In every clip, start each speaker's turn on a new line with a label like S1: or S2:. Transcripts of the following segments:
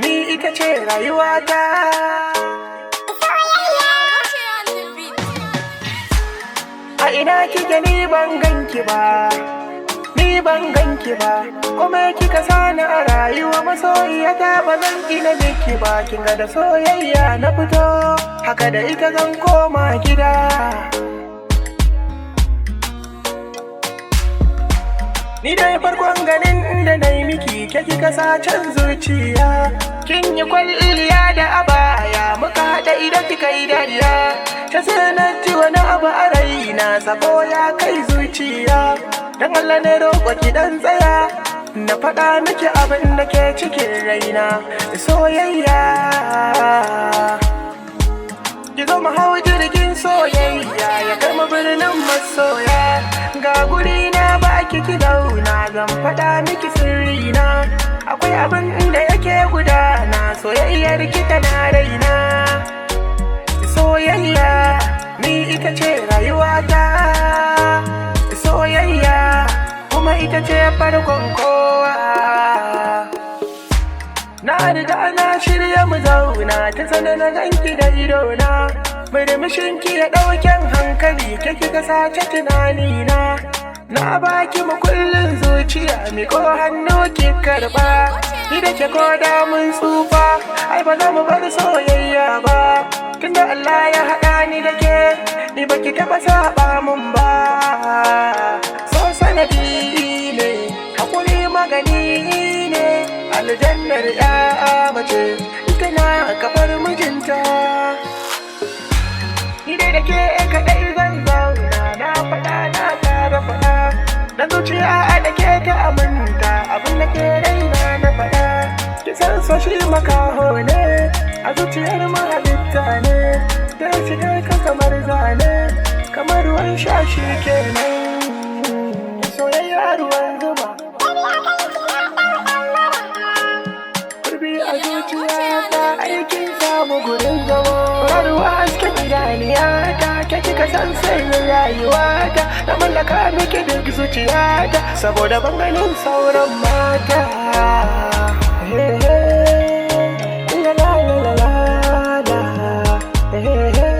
S1: Ni ita ce rayuwata. A ina kike? Ni ban ganki ba, ni ban ganki ba. Kuma kika sani a rayuwa, masoyiyata, ba zan ina miki ba. Kin ga da soyayya na fito, haka da ita zan koma gida. Ni dai farkon ganin da na yi miki, ke kika sacen zuciya. Kin yi kwalliya da abaya, muka haɗa idan kika yi dariya. Ta sai na ji wani abu a raina, sako ya kai zuciya. Dan Allah na roƙo ki dan tsaya, na faɗa miki abin da ke cikin raina. Soyayya. Ki zo mu hau jirgin soyayya, ya kai mu birnin masoya. Ga guri na baki ki zauna, zan faɗa miki sirrina. Akwai abin da yake gudana, soyayyar ki tana raina. Soyayya, ni ita ce rayuwata. Soyayya, kuma ita ce farkon kowa. Na riga na shirya mu zauna, ta sana na ganki da idona. Murmushin ki ya ɗauken hankali, ke kika sace tunanina. Na baki mukullin zuciya, miko hannu ki karɓa. Ni da ke koda mun tsufa, ai ba za mu bar soyayya ba. Tunda Allah ya haɗa ni da ke, ni baki taɓa saɓa mun ba. So sanadi ne, hakuri magani ne, aljannar ya mace tana kafar mijinta. Ni dai da ke kaɗai zan zauna, na faɗa na ƙara faɗa. Dan zuciya da ke ta aminta, abin da ke raina na faɗa. Ki san so shi makaho ne, a zuciyar mahalitta ne. Da shigar ka kamar zane, kamar ruwan sha shi kenan. Soyayya ruwan zuma. Gurbi a zuciya ta aikin samu gurin zama. Ruwa hasken idaniya ta, ke kika san sirrin rayuwa ta. Na mallaka miki duk zuciyata, saboda ban ganin sauran mata. Hey, hey, la la la la la. Hey, hey,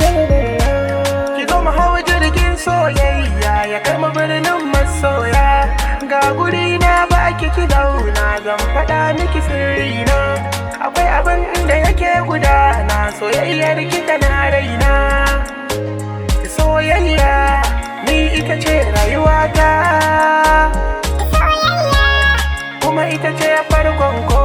S1: la la la la. Ki zo mu hau jirgin soyayya, ya kai mu birnin masoya. Ga guri na baki ki zauna, zan faɗa miki sirrina. Akwai abin da yake gudana, soyayyar ki tana raina. Soyayya, ni ita ce rayuwata. Kuma ita ce farkon ko